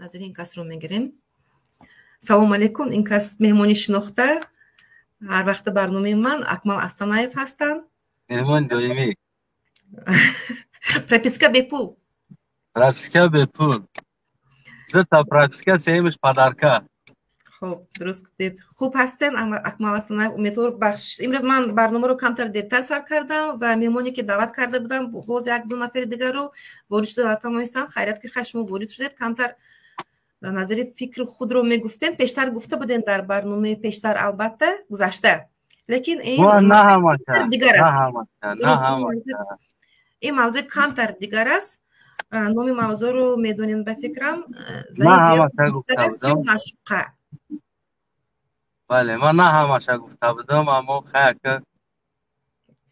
Назари ин касро мегирем. Салом алейкум. Ин кас меҳмони шинохта ҳар вақта барномаи ман Акмал Астанаев ҳастанд. Меҳмони доимӣ. Прописка бепул. Прописка бепул. Дута прописка, сеюмаш подарка. Хуб, дуруст гуфтед. Хуб ҳастен, Акмал Асанаев? Умедвор, бахшиш, имрӯз ман барномаро камтар дертар сар кардам ва меҳмоне, ки даъват карда будам, боз як ду нафари дигарро ворид шуда натавонистанд. Хайрият, ки шумо ворид шудед. Камтар назари фикри худро мегуфтем. Пештар гуфта будем дар барномаи пештар, албатта, гузашта, лекин ин дигар аст. Ин мавзӯи камтар дигар аст. Номи мавзӯъро медонем, ба фикрам. Маъшуқа. Бале, ман на ҳамаша гуфта будам, аммо хаяка.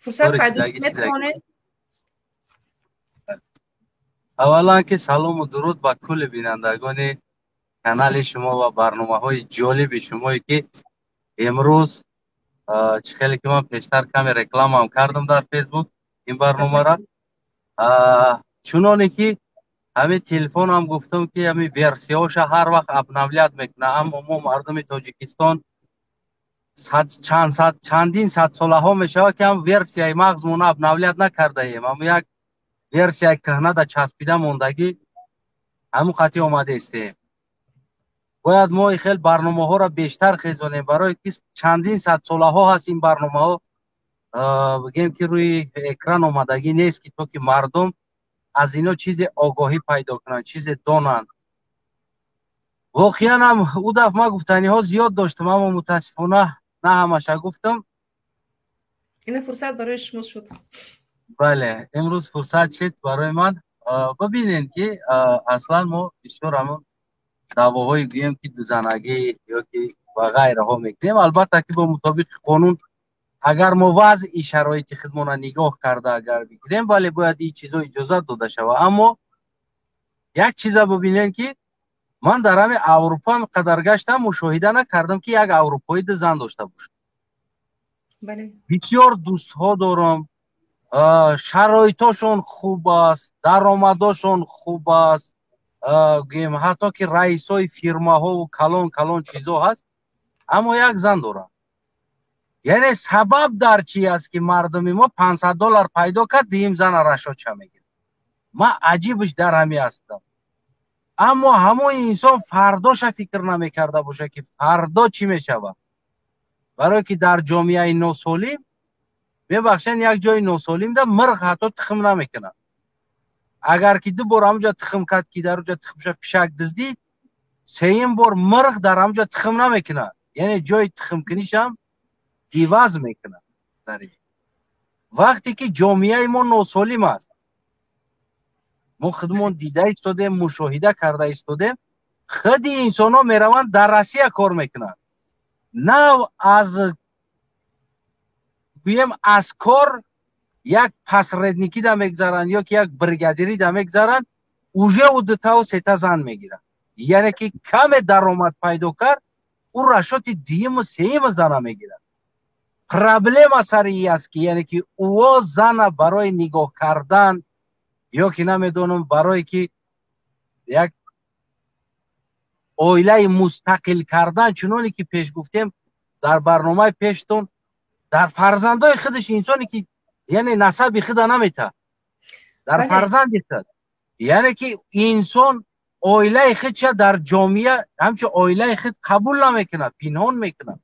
Фурсат пайдо шуд, метавонед. Аввалан ки салому дуруд ба кулли бинандагони канали шумо ва барномаҳои ҷолиби шумое, ки имрӯз чӣ хеле ки ман пештар каме рекламаам кардам дар Фейсбук ин барномаро. Чуноне ки ҳамин телефонам гуфтам, ки ҳамин версияҳоша ҳар вақт обновлять мекунад, аммо мо мардуми Тоҷикистон чандин садсолаҳо мешавад, ки ҳам версияи мағзмона обновлять накардаем. Ҳам як версияи кӯҳнада часпида мондагӣ, ҳамун хати омадаистем. Бояд мо хел барномаҳоро бештар хезонем, барое ки чандин садсолаҳо ҳаст ин барномаҳо, бигем, ки рӯи экран омадагӣ нест, ки то ки мардум аз ино чизе огоҳӣ пайдо кунанд, чизе донанд. Воқеан ҳам ӯ дафъ ман гуфтаниҳо зиёд доштам, аммо мутаассифона на ҳамаша гуфтам. Ина фурсат барои шумо шуд. Бале, имрӯз фурсат шид барои ман. Бибинед, ки аслан мо бисёр ҳамон даъвоҳои, гӯем, ки дузанагӣ ёки ва ғайраҳо мекунем. Албатта, ки бо мутобиқи қонун, агар мо вазъи шароити худмона нигоҳ карда агар бигирем, вале бояд ин чизо иҷозат дода шавад. Аммо як чиза бибинед, ки ман дар ҳамин Аврупо қадар гаштам, мушоҳида накардам, ки як аврупоӣ ду зан дошта бошад. Бисёр дӯстҳо дорам, шароитошон хуб аст, даромадошон хуб аст, гӯем, ҳатто ки раисои фирмаҳову калон калон чизо ҳаст, аммо як зан дорам. Яъне сабаб дар чи аст, ки мардуми мо 500 доллар пайдо кард, дуюм зана рашодша мегирад? Ман аҷибш дар ҳамин ҳастам. Аммо ҳамон инсон фардоша фикр намекарда бошад, ки фардо чӣ мешавад, барое ки дар ҷомеаи носолим, мебахшен, як ҷои носолимда мирғ ҳатто тухм намекунад. Агар ки ду бор ҳамуҷа тухм кард, ки дар уҷа тухмша пишак дуздид, сеюм бор мирғ дар ҳамуҷа тухм намекунад, яъне ҷои тухмкунишам иваз мекунад. Вақте ки ҷомеаи мо носолим аст, мо худмон дида истодем, мушоҳида карда истодем, худи инсонҳо мераванд, дар Россия кор мекунанд, нав аз, гӯем, аз кор як посредникӣ да мегзаранд ё ки як бригадирӣ да мегзаранд, уже ӯ дутаву сета зан мегирад. Яъне ки каме даромад пайдо кард, ӯ расчёти дуюму сеюму зана мегирад. Проблема сари и аст, ки яъне ки ӯо зана барои нигоҳ кардан ё ки намедонам, барое ки як оилаи мустақил кардан, чуноне ки пеш гуфтем дар барномаи пештон, дар фарзандои худаш инсоне ки, яъне, насаби худа наметаҳад дар фарзанди худ, яъне ки инсон оилаи худша дар ҷомеа ҳамчун оилаи худ қабул намекунад, пинҳон мекунад.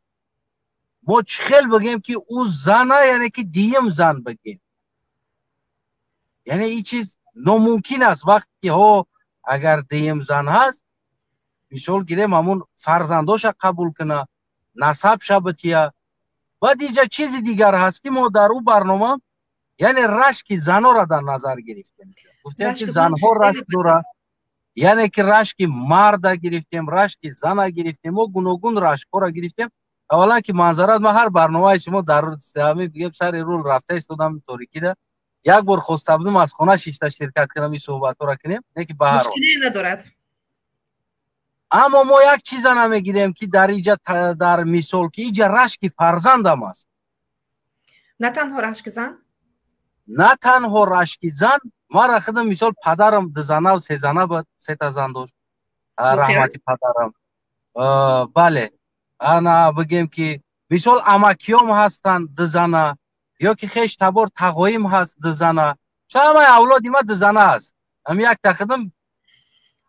Мо чӣ хел бигем, ки ӯ зана, яъне ки дуюм зан бигем? Яъне ин чиз номумкин аст. Вақте ки ҳо агар дуюм зан ҳаст, мисол гирем, ҳамун фарзандоша қабул куна, насабша бития. Баъд инҷа чизи дигар ҳаст, ки мо дар ӯ барнома, яъне рашки занора дар назар гирифтем, гуфтем, ки занҳо рашк дорад, яъне ки рашки марда гирифтем, рашки зана гирифтем, мо гуногун рашкҳоро гирифтем. Аввалан ки манзарат, ман ҳар барномаи шумо дар бигем сари рул рафта истодам торикида. Як бор хоста будам аз хона шишта ширкат кунам, ин суҳбатҳоро кунем, не ки ба ҳар Мушкиле надорад. Аммо мо як чиза намегирем, ки дар иҷа, дар мисол, ки иҷа рашки фарзандам аст. На танҳо рашки зан. На танҳо рашки зан. Мара худам, мисол, падарам дузанав сезана буд, сета зан дошт. Раҳмати падарам. Бале, ана бигем ки мисол амакиём ҳастанд дузана, ё ки хеш табор тағоим ҳаст дузана. Ҳамаи авлоди ма дузана аст. Ҳами якта хидм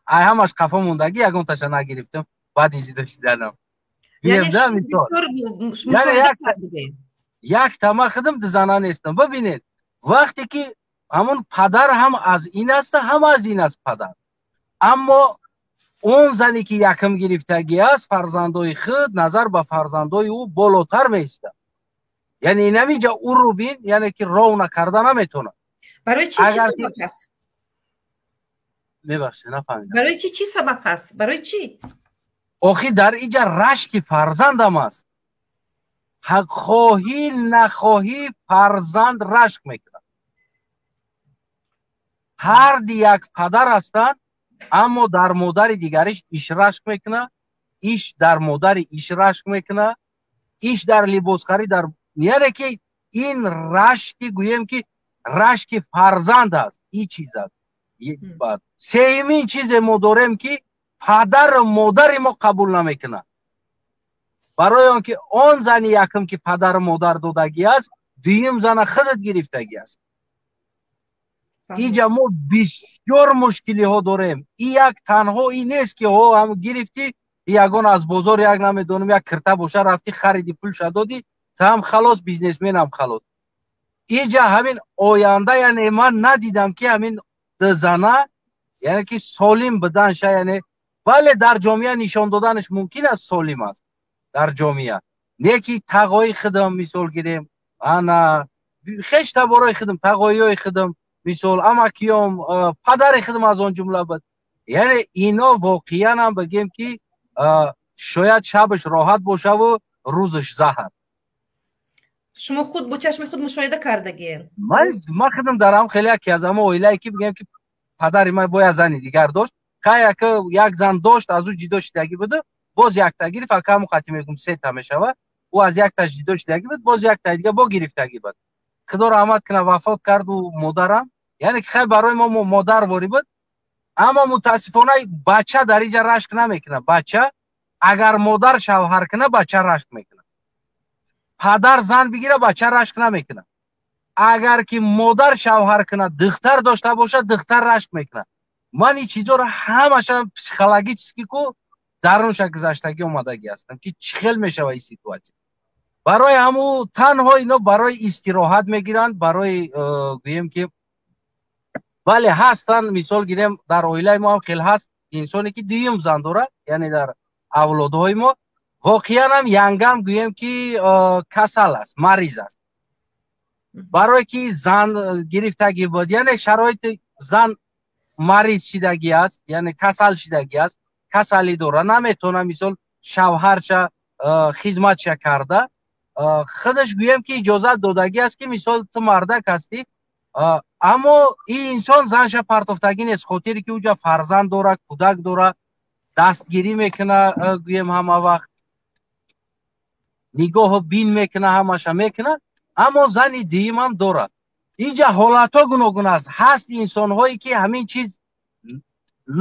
ай ҳамаш қафо мондагӣ, ягонташа нагирифтам баъди ҷудо шиданам. Якта ма хидм дузана нестам. Бибинед, вақте ки ҳамон падар ҳам аз ин аст, ҳам аз ин аст падар. Аммо он зане ки якм гирифтагӣ аст, фарзандои худ назар ба фарзандои ӯ болотар меистад. Яъне инамиҷа ӯро бин, яъне ки ров накарда наметавонад. Барои чӣ чӣ сабаб ҳаст? Мебахшед, нафаҳмидам. Барои чӣ чӣ сабаб ҳаст? Барои чӣ? Охи дар иҷа рашки фарзандам аст. Хоҳӣ нахоҳӣ фарзанд рашк мекунад. Ҳарди як падар ҳастанд, аммо дар модари дигариш иш рашк мекунад, иш дар модари иш рашк мекунад, иш дар либосхарӣ дар, яъне ки ин рашки гӯем ки рашки фарзанд аст, ин чиз аст. Сеюмин чизе мо дорем ки падару модари мо қабул намекунад. Барои он ки он зани якум ки падару модар додагӣ аст, дуюм зана худат гирифтагӣ аст. Иҷа мо бисёр мушкилиҳо дорем. И як танҳо и нест ки ҳо ҳам гирифтӣ, ягон аз бозор як намедонам як кирта боша рафтӣ хариди, пулша додӣ, та ҳам халос, бизнесменам халос. Иҷа ҳамин оянда, яъне ман надидам ки ҳамин дузана, яъне ки солим буданша, яъне бале дар ҷомеа нишон доданаш мумкин аст, солим аст дар ҷомеа. Не ки тағои худам мисол гирем, ана хеш таборои худам, тағоиҳои худам мисол амакиём, падари худам аз он ҷумла буд. Яъне ино воқеан ҳам бигем ки шояд шабаш роҳат бошаву рӯзаш заҳр. Шумо худ бо чашми худ мушоҳида кардагиен? Ман худам дар ҳам хеле яке аз ҳама оилае ки бигем ки падари ман бояд зани дигар дошт, хай як зан дошт, аз ӯ ҷудо шидагӣ буда, боз якта гирифт, ака ҳамон қати мегӯм сета мешава, ӯ аз якташ ҷудо шидагӣ буд, боз яктаи дига бо гирифтагӣ буд. Худо раҳмат кунад, вафот кард ӯ модарам. Яъне ки хай барои мо модар ворӣ буд, аммо мутаассифона бача дар инҷа рашк намекунад. Бача агар модар шавҳар кунад, бача рашк мекунад. Падар зан бигирад, бача рашк намекунад. Агар ки модар шавҳар кунад, духтар дошта бошад, духтар рашк мекунад. Ман ин чизҳоро ҳамаша психологически ку дарунша гузаштагӣ омадагӣ ҳастам ки чӣ хел мешавад ин ситуатсия. Барои ҳаму танҳо ино барои истироҳат мегиранд, барои гӯем ки бале ҳастанд, мисол гирем дар оилаи мо ҳам хел ҳаст инсоне ки дуюм зан дорад, яъне дар авлодҳои мо воқеан ҳам янгам гӯем ки касал аст, мариз аст. Барое ки зан гирифтагӣ буд, яъне шароити зан мариз шидагӣ аст, яъне касал шидагӣ аст, касалӣ дора, наметавонад мисол шавҳарша хизматша карда, худаш гӯем ки иҷозат додагӣ аст ки мисол ту мардак ҳастӣ, аммо ин инсон занша партофтагӣ нест, хотире ки уҷа фарзанд дора, кӯдак дора, дастгирӣ мекуна, гӯем ҳама вақт нигоҳу бин мекуна, ҳамаша мекуна, аммо зани дуюмам дорад. Инҷа ҳолатҳо гуногун аст. Ҳаст инсонҳое ки ҳамин чиз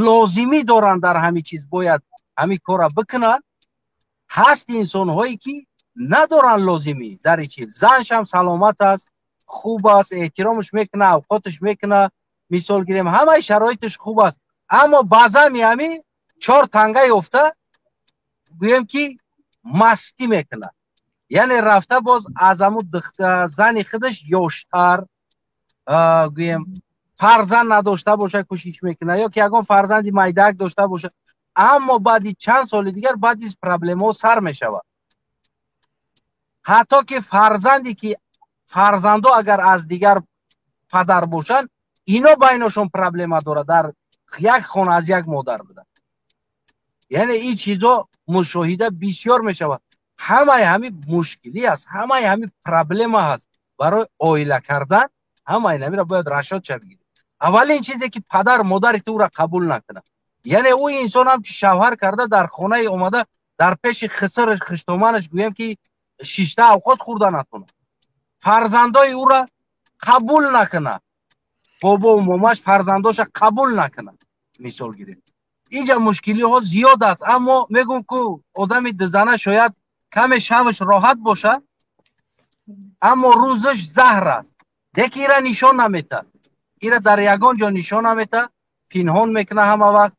лозимӣ доранд, дар ҳамин чиз бояд ҳамин корро бикунанд. Ҳаст инсонҳое ки надоранд лозимӣ дар ин чиз. Заншам саломат аст, хуб аст, эҳтиромаш мекуна, авқоташ мекуна, мисол гирем ҳамаи шароиташ хуб аст, аммо баъзан ҳамин чор танга ёфта гӯем ки мастӣ мекунад. Яъне рафта боз аз ҳамун зани худаш ёштар, гӯем фарзанд надошта бошад кӯшиш мекунад, ё ки ягон фарзанди майдаак дошта бошад, аммо баъди чанд соли дигар баъди проблемаҳо сар мешавад. Ҳатто ки фарзанде ки фарзандо агар аз дигар падар бошанд, ино байношон проблема дорад, дар як хона аз як модар буданд. Яъне ин чизо мушоҳида бисёр мешавад. Ҳамаи ҳамин мушкилӣ аст, ҳамаи ҳамин проблема ҳаст. Барои оила кардан ҳамаи ҳаминро бояд рашод шавад. Аввалин чизе ки падар модари ту ӯро қабул накунад. Яъне ӯ инсон ҳамчун шавҳар карда дар хонаи омада дар пеши хисраш хиштоманаш гӯем ки шишта авқот хӯрда натонад, фарзандои ӯро қабул накунад, бобову момаш фарзандоша қабул накунад, мисол гирем. Инҷа мушкилиҳо зиёд аст, аммо мегӯм ку одами дузана шояд каме шавш роҳат бошад, аммо рӯзаш заҳр аст. Лекин ира нишон намета, ира дар ягон ҷо нишон намета, пинҳон мекунад ҳама вақт.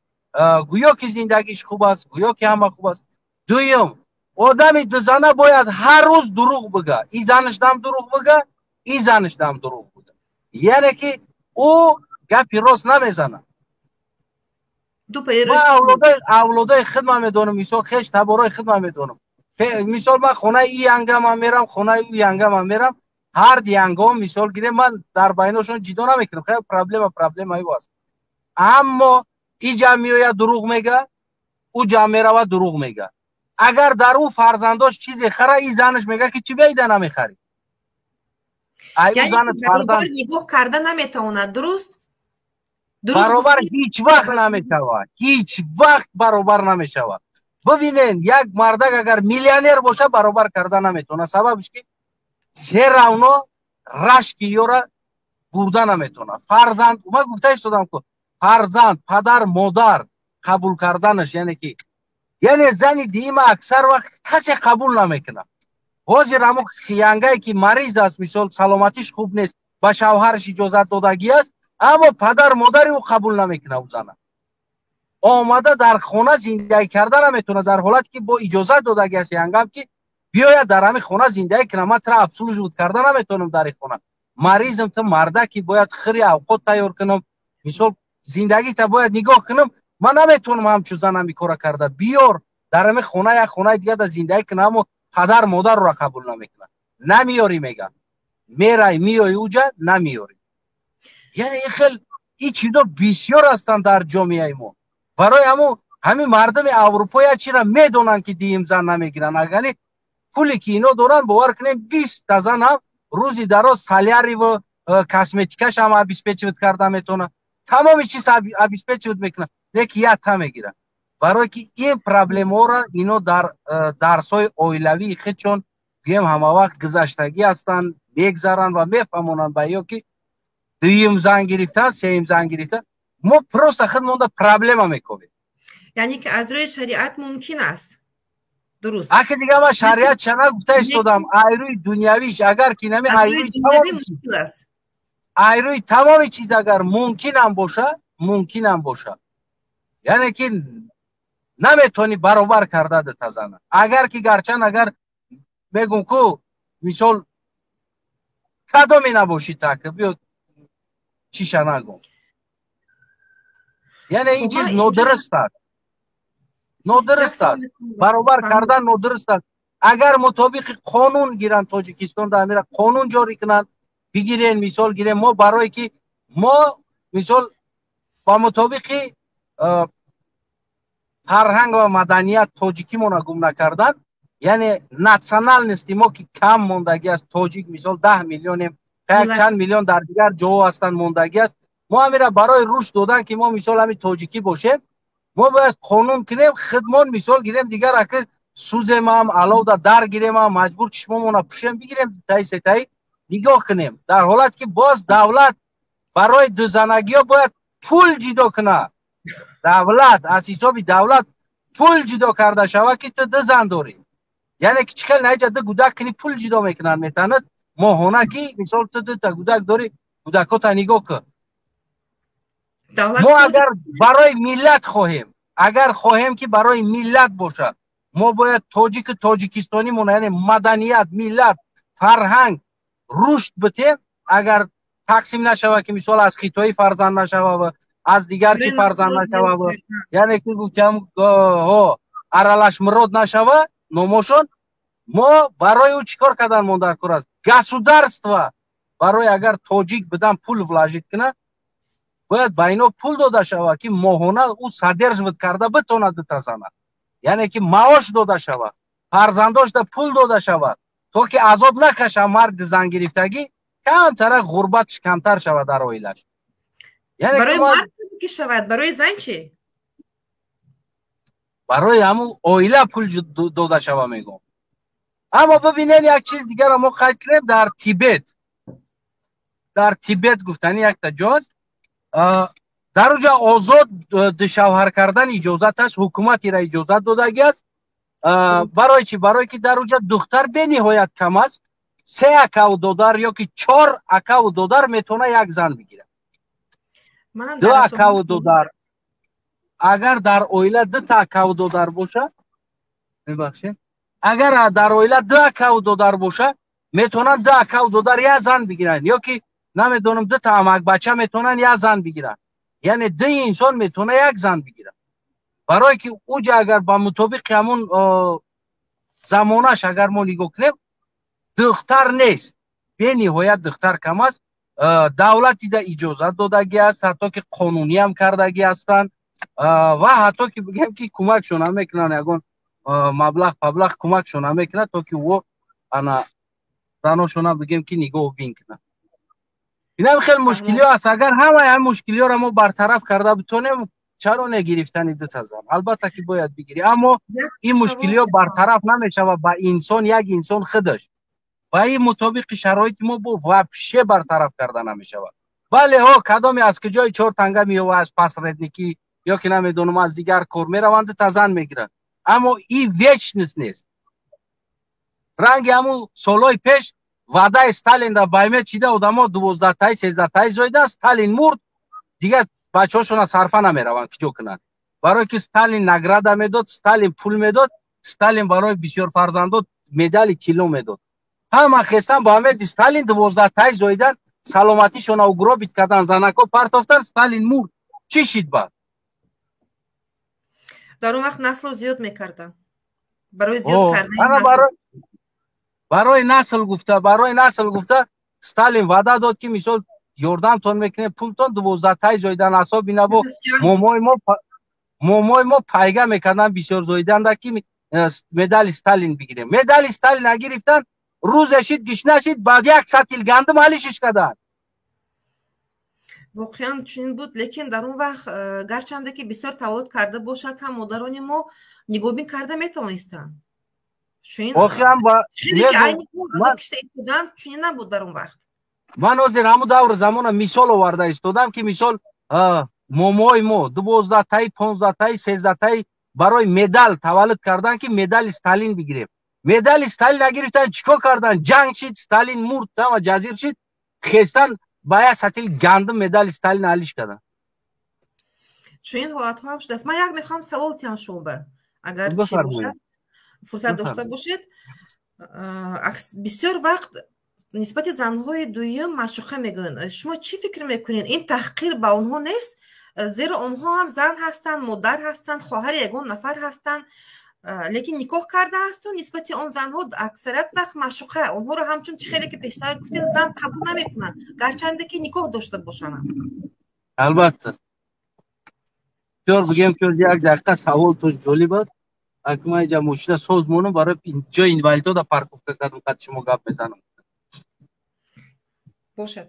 Гӯё ки зиндагиш хуб аст, гӯё ки ҳама хуб аст. Дуюм, одами дузана бояд ҳар рӯз дурӯғ бига, и занаш дам дурӯғ бига, и занаш дам дурӯғ бига, яъне ки ӯ гапи рост намезанад. Ман авлодаи хидма медонам, мисол хеш таборои хидма медонам. Мисол ман хонаи и янгамам мерам, хонаи ӯ янгамам мерам, ҳар янгом мисол гирем, ман дар байношон ҷидо намекунам, хеле проблема ӯ аст. Аммо и ҷамъ меояд дурӯғ мега, ӯ ҷамъ меравад дурӯғ мега. Агар дар ӯ фарзандош чизе хара, и занаш мега ки чӣ беида намехарӣ. Ай ӯ занат фарзанд нигоҳ карда наметавонад, дуруст? Баробар ҳеҷ вақт намешавад, ҳеҷ вақт баробар намешавад. Бибинен, як мардак агар миллионер боша, баробар карда наметавонад. Сабабш ки се равно рашки ёра бурда наметавонад. Фарзанд, ман гуфта истодам ку, фарзанд, падар, модар қабул карданаш, яъне ки яъне зани диима аксар вақт касе қабул намекунад. Ҳозир ҳамон янгае ки мариз аст, мисол саломатиш хуб нест, ба шавҳараш иҷозат додагӣ аст, аммо падар модари ӯ қабул намекунад. Ӯ зана омада дар хона зиндагӣ карда наметавонад, дар ҳолате ки бо иҷозат додагӣ аст янгам ки биёяд дар ҳамин хона зиндагӣ кунад. Ман тра обслуживать карда наметавонам дар ин хона, маризм, ту мардаки бояд хири авқот тайёр кунам, мисол зиндагита бояд нигоҳ кунам, ман наметавонам ҳамчун занам ин кора карда. Биёр дар ҳамин хона як хонаи дигар дар зиндагӣ кунам, аммо падар модарро қабул намекунад. Намеёрӣ мега, мерай миёи уҷа намеёрӣ. Яъне ин хел ин чизо бисёр ҳастанд дар ҷомеаи мо. Барои ҳамун ҳамин мардуми Аврупо як чиро медонанд ки диим зан намегиранд. Агар пуле ки ино доранд, бовар кунем, 20 та зан ҳам рӯзи дароз соляриву косметикаш ҳам обеспечивать карда метавонад, тамоми чиз обеспечивать мекунад, лекин якта мегирад. Барое ки ин проблемаҳоро ино дар дарсҳои оилавии худшон гӯем ҳамавақт гузаштагӣ ҳастанд, мегзаранд ва мефаҳмонанд ба ё ки дуюм зан гирифтан, сеюм зан гирифтан, мо просто худмонда проблема мекобем. Яъне ки аз рӯи шариат мумкин аст, дуруст? Аки дига ман шариат ча нагуфта истодам, айрӯи дунявиш агар ки нами айрӯи тамоми чиз агар мумкинам боша, мумкинам боша, яъне ки наметавонӣ баробар карда дута зана. Агар ки гарчанд агар мегум ку мисол кадоме набошӣ, так биё чиша нагум, яъне ин чиз нодуруст аст, нодуруст аст, баробар кардан нодуруст аст. Агар мутобиқи қонун гиранд, Тоҷикистон дар амира қонун ҷорӣ кунанд, бигирен, мисол гирем, мо барое ки мо мисол ба мутобиқи фарҳанг ва маданият тоҷикимона гум накардан, яъне национальности мо ки кам мондагӣ аст, тоҷик мисол 10 миллионем, як чанд миллион дар дигар ҷоҳо ҳастанд мондагӣ аст. Мо ҳамира барои рушд додан ки мо мисол ҳамин тоҷикӣ бошем, мо бояд қонун кунем, худмон мисол гирем, дигар аки сӯземам аловда дар гиремам, маҷбур чишмомона пӯшем, бигирем таи сетаи нигоҳ кунем. Дар ҳолате ки боз давлат барои дузанагиҳо бояд пул ҷидо кунад, давлат аз ҳисоби давлат пул ҷудо карда шавад ки ту ду зан дорӣ, яъне ки чӣ хел наиҷа ду гудак кунӣ, пул ҷудо мекунанд, метанад моҳона ки мисол ту дута гудак дорӣ, гудакота нигоҳ кун. Мо агар барои миллат хоҳем, агар хоҳем ки барои миллат бошад, мо бояд тоҷику тоҷикистонимон, яъне маданият, миллат, фарҳанг рушд битем. Агар тақсим нашавад ки мисол аз хитоӣ фарзанд нашава, аз дигар чи фарзанд нашава, яъне ки гуфтам аралашмурод нашава номошон, мо барои ӯ чӣ кор кардан мон дар кор аст? Государство барои агар тоҷик бидан пул вложить кунад, бояд ба ино пул дода шавад ки моҳона ӯ содерживать карда битонад дута зана, яъне ки маош дода шавад, фарзандошда пул дода шавад, то ки азоб накаша марди зангирифтагӣ, камтара ғурбатш камтар шавад дар оилаш. Барои мард ки шавад, барои зан чӣ? Барои ҳамун оила пул дода шава мегӯм. Аммо бибинед, як чиз дигарро мо қайд кунем. Дар Тибет, дар Тибет гуфтани якта ҷост. Дар уҷа озод душавҳар кардан иҷозат аст, ҳукумат ира иҷозат додагӣ аст. Барои чӣ? Барои ки дар уҷа духтар бениҳоят кам аст. Се акаву додар ё ки чор акаву додар метавона як зан бигирад. Ду акаву додар, агар дар оила дута акаву додар боша, мебахшед, агар дар оила ду акаву додар боша, метавонанд ду акаву додар як зан бигиранд, ё ки намедонам, дута амакбача метавонанд як зан бигиранд. Яъне ду инсон метавона як зан бигирад. Барое ки уҷа агар ба мутобиқи ҳамун замонаш агар мо нигоҳ кунем, духтар нест, бениҳоят духтар кам аст. Давлат дида иҷозат додагӣ аст, ҳатто ки қонуниам кардагӣ ҳастанд ва ҳатто ки бигем ки кӯмакшон ҳам мекунанд, ягон маблағ паблағ кӯмакшон ҳам мекунад, то ки ӯ ана заношона бигем ки нигоҳ бин кунад. Инам хеле мушкилиҳо аст. Агар ҳамаи ҳамин мушкилиҳоро мо бартараф карда битонем, чаро не гирифтани дута зан? Албатта ки бояд бигирӣ, аммо ин мушкилиҳо бартараф намешавад ба инсон, як инсон худаш. Ва ин мутобиқи шароити мо бо вообще бартараф карда намешавад. Бале, ҳо, кадоме аз куҷои чор танга меёва, аз посредникӣ ё ки намедонам, аз дигар кор мераванд, дута зан мегиранд, аммо ин вечность нест. Ранги ҳамун солҳои пеш ваъдаи Сталин дар баймет шида, одамо 12-таи, 13-таи зоидан, Сталин мурд, дигар бачаҳошона сарфа намераванд куҷо кунанд. Барое ки Сталин награда медод, Сталин пул медод, Сталин барои бисёрфарзандо медали тилло медод. Ҳама хестан ба умеди Сталин 12-таи зоидан, саломатишона угробить кардан, занако партофтан, Сталин мурд. Чӣ шид баъд? Дар он вақт наслро зиёд мекарданд. Барои зиёд кардани барои насл гуфта, барои насл гуфта Сталин ваъда дод, ки мисол ёрдамтон мекунем, пултон, 12-таи зоидан асоби набо момои мо пайга мекарданд бисёр зоиданда, ки медали Сталин бигирем. Медали Сталин нагирифтан, рӯзе шид, гишна шид, баъд як сатил гандум ҳалишиш карданд. Воқеан чунин буд, лекин дар он вақт гарчанде ки бисёр таваллуд карда бошад ҳам, модарони мо нигоҳбин карда метавонистанд. Воқеан Чунин набуд дар он вақт. Ман ҳозир ҳамун давру замона мисол оварда истодам, ки мисол момои мо 12-таи, 15-таи, 13-таи барои медал таваллуд кардан, ки медали Сталин бигирем. Медали Сталин нагирифтан, чӣ кор кардан? Ҷанг шид, Сталин мурд, ҳама ҷазир шид, хестан ба як сатил гандум медали Сталин ҳалиш кардан. Чунин ҳолатҳо ҳам шудааст. Ман як мехоҳам савол тиҳам шумо, агар чӣ бошад, фурсат дошта бошед. Бисёр вақт нисбати занҳои дуюм маъшуқа мегӯянд. Шумо чӣ фикр мекунед, ин таҳқир ба онҳо нест? Зеро онҳо ҳам зан ҳастанд, модар ҳастанд, хоҳари ягон нафар ҳастанд, лекин никоҳ карда ҳасту нисбати он занҳо аксарият вақт маъшуқа, онҳоро ҳамчун, чӣ хеле ки пештар гуфтем, зан қабул намекунанд, гарчанде ки никоҳ дошта бошанд. Албатта, бисёр бигем ки як дақиқа, саволтон ҷолиб аст. Акма иҷа мошина соз монам, барои ҷои инвалидҳо да парковка кардам, қад шумо гап мезанам. Бошад.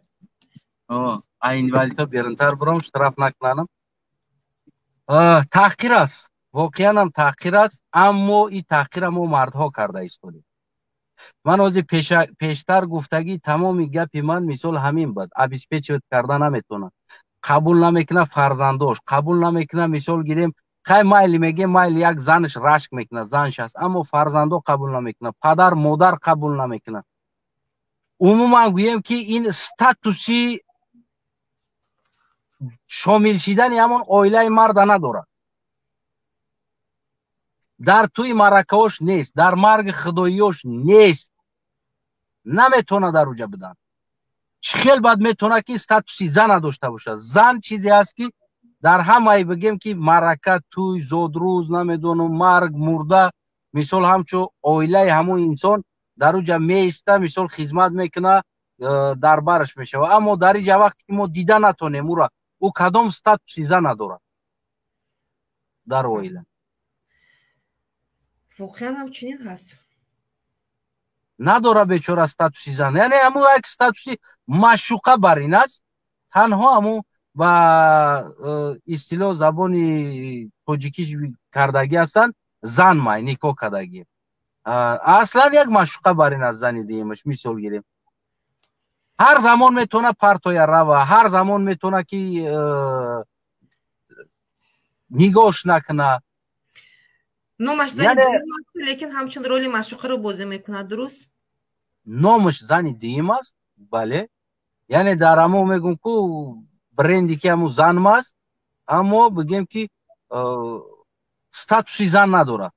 А инвалидҳо берунтар бурам, штраф накунанам. Таҳқир аст, воқеанам таҳқир аст, аммо ин таҳқира мо мардҳо карда истодем. Ман ҳозир пештар гуфтагӣ, тамоми гапи ман мисол ҳамин буд: обеспечивать карда наметавонад, қабул намекунад, фарзандош қабул намекунад. Мисол гирем, хай, майли, мегем, майли, як занаш рашк мекунад, занш аст, аммо фарзандо қабул намекунад, падар модар қабул намекунад. Умуман гӯем ки ин статуси шомил шидани ҳамон оилаи марда надорад, дар тӯи маъракаҳош нест, дар марги худоиёш нест, наметавонад дар уҷа будан. Чӣ хел баъд метавонад ки статуси зана дошта бошад? Зан чизе аст, ки дар ҳамаи, бигем ки, маърака, тӯй, зодрӯз, намедонам, марг, мурда, мисол ҳамчун оилаи ҳамон инсон дар уҷа меиста, мисол хизмат мекунад, дар бараш мешавад. Аммо дар иҷа вақте ки мо дида натонем ӯра, ӯ кадом статуси зана дорад дар оила? Воқеан ҳам чунин ҳаст. Надора бечора статуси зан, яъне ҳамун як статуси маъшуқа бар ин аст танҳо, ҳамун ба истилоҳ забони тоҷикӣ кардагӣ ҳастанд, зан май никоҳ кардагӣ, аслан як маъшуқа бар ин аст зани дуюмаш. Мисол гирем, ҳар замон метавона партоя рава, ҳар замон метавона ки Нигоҳш накуна. Номаш зани дуюм аст, лекин ҳамчун роли маъшуқаро бозӣ мекунад, дуруст? Номаш зани дуюм аст, бале. Яъне дар ҳамо мегӯм ку бренде ки ҳамун занм аст, аммо бигем ки статуси зан надорад.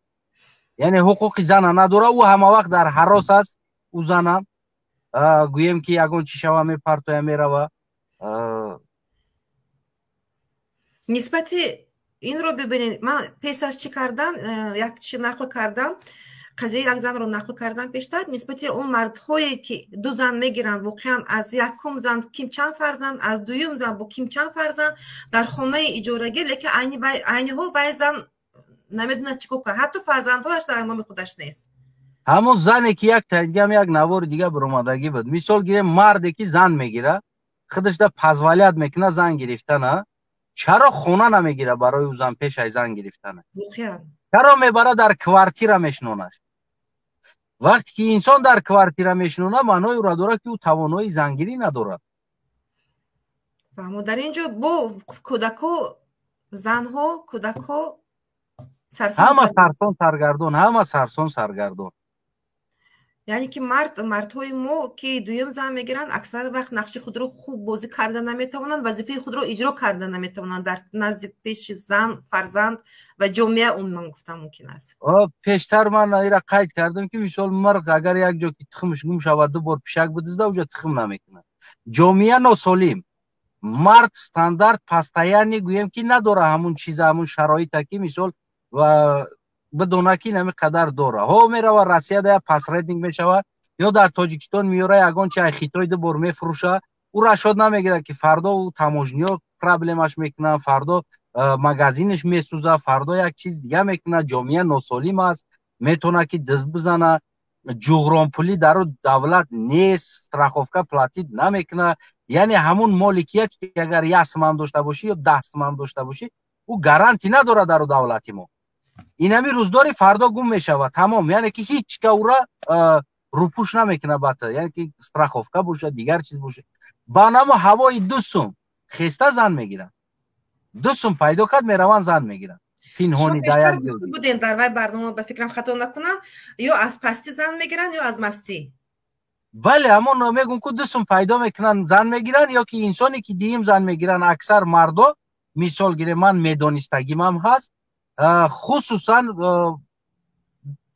Яъне ҳуқуқи зана надорад, ӯ ҳама вақт дар ҳарос аст, ӯ занам. Гӯем ки ягон чӣ шава мепартоя мерава. Нисбати инро бибинед, ман пеш аз чӣ кардан, як чӣ нақл кардам, қазияи як занро нақл кардам пештар, нисбати он мардҳое ки ду зан мегиранд, воқеан аз якум зан ким чанд фарзанд, аз дуюм зан бо ким чанд фарзанд дар хонаи иҷорагӣ, лекин айни ҳол вай зан намедонад чӣ кор кунад, ҳатто фарзандҳояш дар номи худаш нест. Ҳамон зане ки як тайдигам як навори дига баромадагӣ буд. Мисол гирем, марде ки зан мегира, худаш да позволять мекунад зан гирифтана, чаро хона намегира барои ӯ зан пеш аз зан гирифтана? Чаро мебара дар квартира мешинонаш? Вақте ки инсон дар квартира мешинона, маънои ӯро дорад ки ӯ тавоноии зангирӣ надорад. Фаҳмо, дар ин ҷо бо кӯдако, занҳо, кӯдакҳо ҳама сарсон саргардон, ҳама сарсон саргардон. Яъне ки мардҳои мо ки дуюм зан мегиранд, аксар вақт нақши худро хуб бозӣ карда наметавонанд, вазифаи худро иҷро карда наметавонанд дар назди пеши зан, фарзанд ва ҷомеа умуман гуфтан мумкин аст. Пештар ман ира қайд кардам ки мисол марғ агар як ҷо ки тухмаш гум шавад, ду бор пишак бидизда, уҷа тухм намекунад. Ҷомеа носолим. Мард стандарт постоянно гӯем ки надора ҳамун чиза, ҳамун шароита ки мисол ва бидона ки инами қадар дора. Ҳо мерава Россия да посредник мешава, ё дар Тоҷикистон меёра ягон чи ай Хитой ду бор мефурӯша, ӯ рашод намегирад ки фардо ӯ таможниё проблемаш мекунад, фардо магазинаш месӯза, фардо як чиз дига мекунад. Ҷомеа носолим аст, метавонад ки дизд бизана, ҷуғронпулӣ дар ӯ давлат нест, страховка платит намекунад. Яъне ҳамун моликият ки агар як сумам дошта бошӣ ё 10 сумам дошта бошӣ, ӯ гарантӣ надорад дар ӯ давлати мо. Инами рӯздори фардо гум мешавад, тамом. Яъне ки ҳеҷ ка ӯра рӯпӯш намекунад бата, яъне ки страховка бошад, дигар чиз бошад. Ба намо ҳавои 2 сум хеста зан мегиранд. 2 сум пайдо кард, мераванд зан мегиранд. Пинҳони даят будем дар вай барнома, ба фикрам хато накунам, ё аз пастӣ зан мегиранд, ё аз мастӣ. Бале, ҳамон мегӯм ку 2 сум пайдо мекунанд, зан мегиранд, ё ки инсоне ки диим зан мегиранд, аксар мардо, мисол гирем, ман медонистагимам ҳаст, хусусан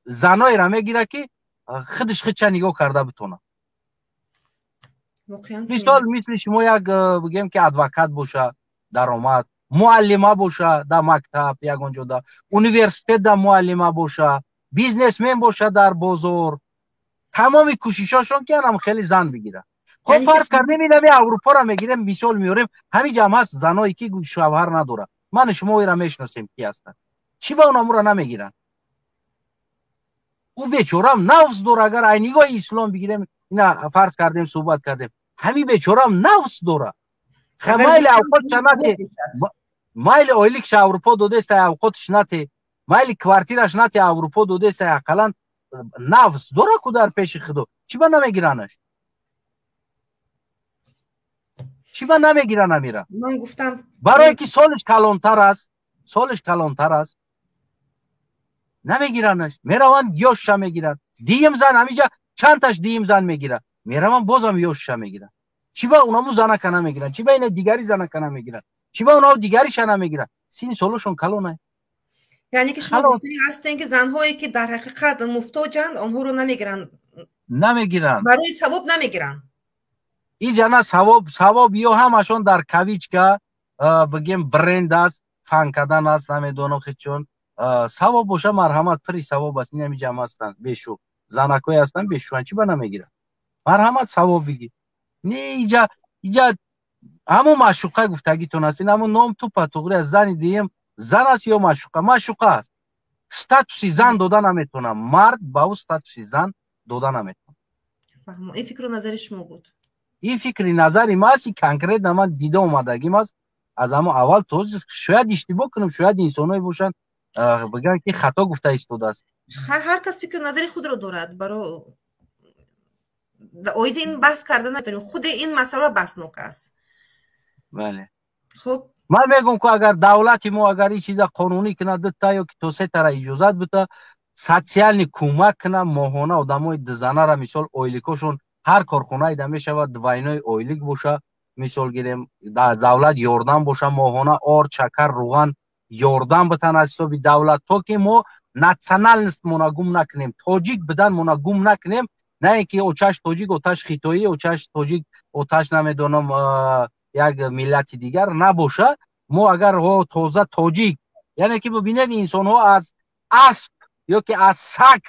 заноеро мегирад ки худаш худша нигоҳ карда битонад. Мисол мисли шумо як бигем ки адвокат боша, даромад, муаллима боша дар мактаб ягон ҷо, дар университет да муаллима боша, бизнесмен боша дар бозор. Тамоми кӯшишошон ки анам хеле зан бигирад. Хоб фарз кардем инами Аврупоро мегирем, мисол меорем, ҳамин ҷам ҳаст заное ки шавҳар надорад. Ман шумо ира мешиносем ки ҳастанд. Чӣ ба онамура намегиранд? Ӯ бечорам нафс дора. Агар ай нигоҳи ислом бигирем, ина фарз кардем, суҳбат кардем, ҳамин бечорам нафс дора. Майли авқотша нате, майли ойликша Аврупо додеста, авқотш нате, майли квартираш нате, Аврупо додеста, ақаллан нафс дора ку дар пеши худо. Чӣ ба намегиранаш? Чӣ ба намегиран амира? Ман гуфтам барое ки солиш калонтар аст, солиш калонтар аст, намегиранаш. Мераванд ёшша мегиранд. Диим зан ҳамиҷа чандташ диим зан мегирад, мераванд бозам ёшша мегиранд. Чӣ ба унаму занака намегиранд? Чӣ ба ина дигари занака намегиранд? Чӣ ба унао дигариша намегиранд? Сини солошон калонай. Яъне ки шумо гуфтани ҳастем ки занҳое ки дар ҳақиқат муфтоҷанд, онҳоро намегиранд. Намегиранд. Барои савоб намегиранд. Иҷа на савоб, савоб ё ҳамашон дар кавичка бигем бренд аст, фан кардан аст, намедонам хечон. Савоб боша, марҳамат, пири савоб аст. Ин ҳамиҷа ҳам ҳастанд бешу занакҳое ҳастанд бешӯанд, чӣ ба намегиранд? Марҳамат, савоб бигир. Не, иҷа иҷа ҳамон маъшуқа гуфтагитон аст. Ин ҳамон ном тупа туғри аст. Зани дуюм зан аст ё маъшуқа? Маъшуқа аст. Статуси зан дода наметавонад. Мард ба ӯ статуси зан дода наметавонад. Фаҳмо, ин фикру назари шумо буд? Ин фикри назари ма аст, конкретно ман дида омадагим аст. Аз ҳамон аввал то шояд иштибоҳ кунам, шояд инсоное бошанд бигӯянд ки хато гуфта истодааст. Ҳар кас фикру назари худро дорад. Баро оиди ин баҳс карда наметавонем. Худи ин масъала баҳснок аст. Бале. Хуб. Ман мегӯм, ку агар давлати мо агар ин чиза қонунӣ кунад, дута ё ки то сетара иҷозат бита, социальный кӯмак кунад моҳона одамои дузанара, мисол, ойликошон ҳар корхонаида мешавад двойной ойлик боша, мисол гирем, давлат ёрдам боша, моҳона орд, шакар, руған ёрдам битан аз ҳисоби давлат, то ки мо национальность мона гум накунем, тоҷик будан мона гум накунем. На ин ки очаш тоҷик, оташ хитоӣ, очаш тоҷик, оташ намедонам як миллати дигар набоша. Мо агар тоза тоҷик, яъне ки бибинед, инсонҳо аз асп ё ки аз саг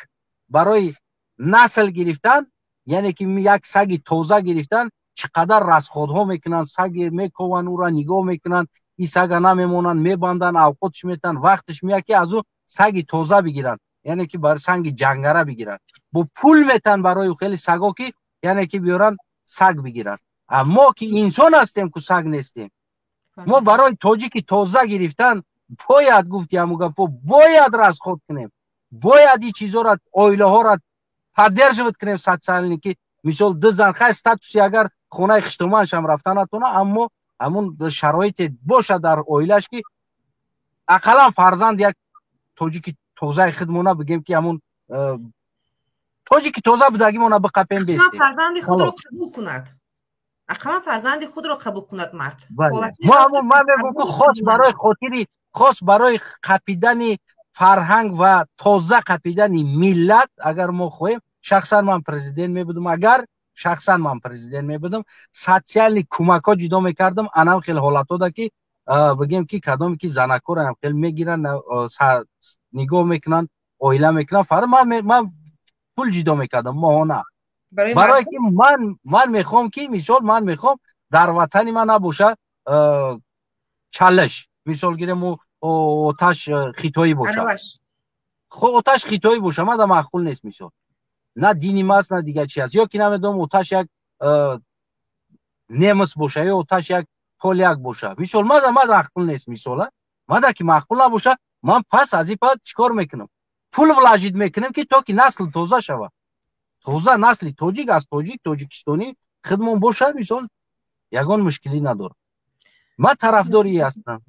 барои насл гирифтан, яъне ки як саги тоза гирифтан, чӣ қадар расход ҳо мекунанд. Саге мекованд, ӯра нигоҳ мекунанд, ин сага намемонанд, мебанданд, авқотш метанд, вақташ меяд, ки аз ӯ саги тоза бигиранд, яъне ки барои санги ҷангара бигиранд, бо пул метанд барои хеле саго, ки яъне ки биёранд, саг бигиранд. Мо ки инсон ҳастем, ку саг нестем. Мо барои тоҷики тоза гирифтан бояд, гуфти ҳаму гапо, бояд расход кунем, бояд ин чизҳоро, оилаҳоро поддерживать кунем социальный, ки мисол ду зан, хай, статуси агар хонаи хиштоманшам рафта натона, аммо ҳамун шароите бошад дар оилаш, ки ақаллан фарзанд як тоҷики тозаи худмона бигем, ки ҳамун тоҷики тоза будагимона биқапем, бестем. Фарзанди худро қабул кунад, ақаллан фарзанди худро қабул кунад мард. Ман мегӯм, ки хос барои хотири, хос барои қапидани фарҳанг ва тоза қапидани миллат, агар мо хоҳем, шахсан ман президент мебудам, агар шахсан ман президент мебудам, социальный кӯмакҳо ҷудо мекардам. Анам хел ҳолатҳода, ки бигем, ки кадоме ки занакҳоро хел мегиранд, нигоҳ мекунанд, оила мекунанд, фар ман пул ҷудо мекардам моҳона, барое ки ман мехоҳам, ки мисол ман мехоҳам дар ватани ман набоша чалаш, мисол гирем, оташ хитоӣ боша, оташ хитоӣ боша, мада маъқул нест, мисол, на дини маст, на дигар чи аст, ё ки намедонам, оташ як немис боша ё оташ як поляк боша, мисол, мада маъқул нест. Мисола, мада ки маъқул набоша, ман пас аз ин пас чӣ кор мекунам? Пул вложить мекунем, ки то ки насл тоза шава, тоза насли тоҷик аз тоҷик, тоҷикистонӣ худмон бошад, мисол, ягон мушкилӣ надорам. Ман тарафдори ҳастам.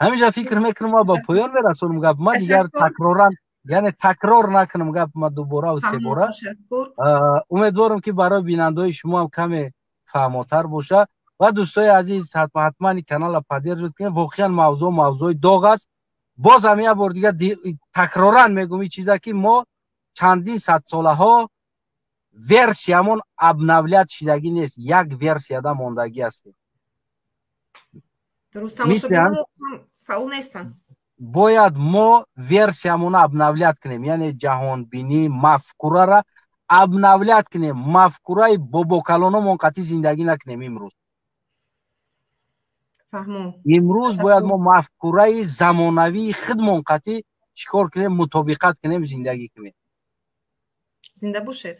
Ҳаминҷа фикр мекунам, ма ба поён мерасонам гап. Ма дигар такроран, яъне такрор накунам гап ма дубора себора. Умедворам, ки барои бинандаҳои шумо ҳам каме фаҳмотар боша. Ва дӯстои азиз, ҳатман канала поддерживать кунед. Воқеан мавзӯъ мавзӯи доғ аст. Боз ҳам як бор дигар такроран мегӯм ин чиза, ки мо чандин садсолаҳо версиямон обновлять шидагӣ нест, як версияда мондагӣ ҳастем. Фаъол нестанд. Бояд мо версиямонро обновлять кунем, яъне ҷаҳонбинӣ, мафкурара обновлять кунем, мафкураи бобокалономон қатъи зиндагӣ накунем имрӯз. Имрӯз бояд мо мафкураи замонавии худмон қатъи чӣ кор кунем, мутобиқат кунем, зиндагӣ кунем. Зинда бошед.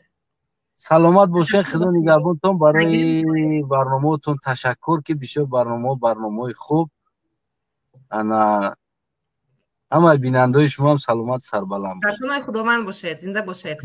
Саломат бошед, худо нигаҳбонтон. Барои барномаотон ташаккур, ки бисёр барномаҳо барномаҳои хуб. Ана ҳамаи бинандаҳои шумоам саломат, сарбаланд. Дар паноҳи Худованд бошед, зинда бошед.